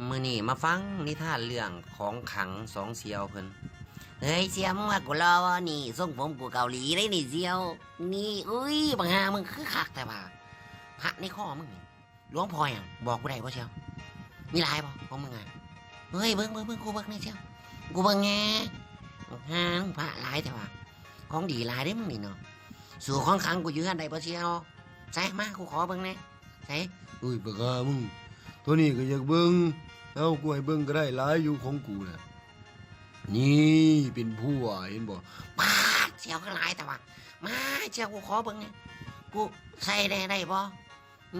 ມື້ນີ້ມາຟັງນິທານເລື່ອງຂອງຂັງສອງສ່ຽວເພິ່ນ. ເຮີ້ຍສ່ຽວ ມຶງວ່າກູຫຼໍ່ບໍ່ນີ້? ຊົງຜົມກູເກົາຫຼີເດ້ນີ້ສ່ຽວ. ນີ້ ອຸ້ຍ ບັກຫ່າມຶງຄືຄັກແທ້ຫວາ? ພະໃນຄໍມຶງນີ້ ຫຼວງພໍ່ຫຍັງ? ບອກກູໄດ້ບໍ່ສ່ຽວ? ມີຫຼາຍບໍ່ຂອງມຶງອະ? ເຮີ້ຍ ເບິ່ງ ເບິ່ງ ເບິ່ງ ກູເບິ່ງແດ່ສ່ຽວ ກູເບິ່ງແດ່. ບັກຫ່າ ມຶງພະຫຼາຍແທ້ຫວາ? ຂອງດີຫຼາຍເດ້ມຶງນີ້ເນາະ. ສູ້ຂອງຂັງກູຢູ່ເຮືອນໄດ້ບໍ່ສ່ຽວ? ໃສ ມາ ກູຂໍເບິ່ງແດ່. ໃສ? ອຸ້ຍ ບັກຫ່າມຶງ ໂຕນີ້ກໍຢາກເບິ່ງ. ເອົາ ກູໃຫ້ເບິ່ງກໍໄດ້ ຫຼາຍຢູ່ຂອງກູນະ. ນີ້ເປັນພົວ ເຫັນບໍ່? ປາດ ສ່ຽວ ຄືຫຼາຍແທ້ຫວາ? ມາ ສ່ຽວ ກູຂໍເບິ່ງແດ່. ກູໃສ່ໄດ້ ໄດ້ບໍ່?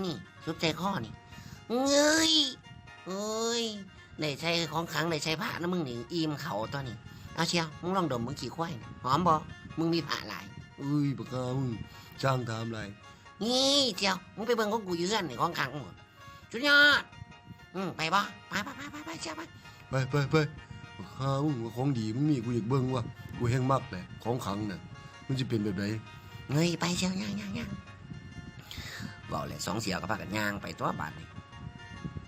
ນີ້ ສຸບໃສ່ຄໍນີ້. ເອີຍ ເອີຍ ໄດ້ໃສ່ຂອງຂັງ ໄດ້ໃສ່ພະນຳມຶງນີ້ ອີ່ມເຂົ້າຕົວນີ້. ເອົາ ສ່ຽວ ມຶງລອງດົມເບິ່ງຂີ້ຄວາຍນີ້ ຫອມບໍ່? ມຶງມີພະຫຼາຍ. ເອີຍ ບັກຫ່າມຶງ ຊ່າງຖາມຫຼາຍ. ນີ້ ສ່ຽວ ມຶງໄປເບິ່ງຂອງກູຢູ່ເຮືອນນີ້ ຂອງຂັງໝົດ ສຸດຍອດ. ອືມ ໄປບໍ່? ໄປ ໄປ ໄປ ໄປ ສ່ຽວ ໄປ ໄປ ໄປ ໄປ. ບັກຫ່າມຶງ ວ່າຂອງດີມຶງມີ ກູຢາກເບິ່ງວ່າ ກູແຮ່ງມັກແຫຼະ ຂອງຂັງນະ ມັນຊິເປັນແບບໃດ? ເອີຍ ໄປສ່ຽວ ຍ່າງ ຍ່າງ ຍ່າງ. ເວົ້າແລ້ວສອງສ່ຽວກໍພາກັນຍ່າງໄປຕົວະບາດນີ້.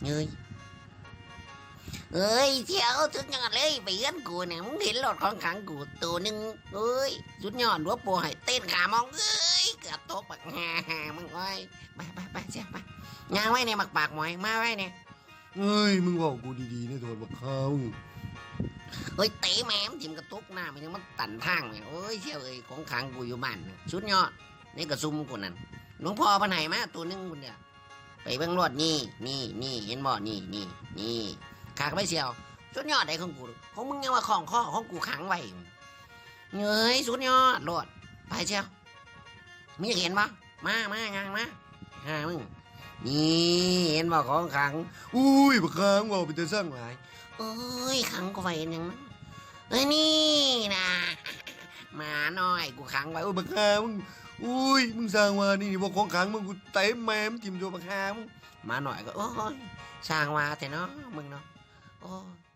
ເອີຍ ເອີຍ ສ່ຽວ ສຸດຍອດເລີຍ ໄປເຮືອນກູນະ ມຶງເຫັນໂລດຂອງຂັງກູໂຕໜຶ່ງ. ເອີຍ ສຸດຍອດ ຫົວໂປໃຫ້ເຕັ້ນຂາມອງ ເອີຍ ເກືອບຕົກບັກຫ່າມຶງ. ໂອ້ຍ ໄປ ໄປ ໄປ ສ່ຽວ ໄປ ຍ່າງໄວແດ່ ບັກປາກໝອຍ ມາໄວແດ່. ເອີຍ ມຶງເວົ້າກູດີໆແດ່ໂທດ ບັກຫ່າມຶງ. ເອີຍ ເຕະແມ່ມັນຖິ້ມກະຕຸກນ້ຳ ມັນຍັງມາຕັນທາງແມ່. ໂອ້ຍ ສ່ຽວເອີຍ ຂອງຂັງກູຢູ່ບ້ານນະ ສຸດຍອດ ໃນກະຊຸມກູນັ້ນ ຫຼວງພໍ່ເພິ່ນໃຫ້ມາໂຕໜຶ່ງພຸ້ນເດ. ໄປເບິ່ງໂລດ ນີ້ ນີ້ ນີ້ ເຫັນບໍ່? ນີ້ ນີ້ ນີ້ ຄັກໄວສ່ຽວ ສຸດຍອດໃດຂອງກູ. ຂອງມຶງຍັງວ່າຄ່ອງຄໍ ຂອງກູຂັງໄວ້. ເອີຍ ສຸດຍອດໂລດ ໄປສ່ຽວ ມຶງຢາກເຫັນບໍ່? ມາ ມາ ຍ່າງມາ ຫາມຶງ. ນີ້ ເຫັນບໍ່ຂອງຂັງ? ອຸ້ຍ ບັກຫ່າ ເວົ້າເປັນຕາຊັງຫຼາຍ. ເອີຍ ຂັງກູໄວ້ເຮັດຫຍັງນະ? ເອີຍ ນີ້ນະ ໝານ້ອຍ ກູຂັງໄວ້. ໂອ້ຍ ບັກຫ່າມຶງ ອຸ້ຍ ມຶງຊ່າງວ່າ. ນີ້ ນີ້ບໍ່ຂອງຂັງມຶງ ກູເຕະແມ່ມັນຖິ້ມໂຕ ບັກຫ່າມຶງ. ໝານ້ອຍກໍ ໂອ້ຍ ຊ່າງວ່າແທ້ເນາະ ມຶງເນາະ ໂອ້ຍ.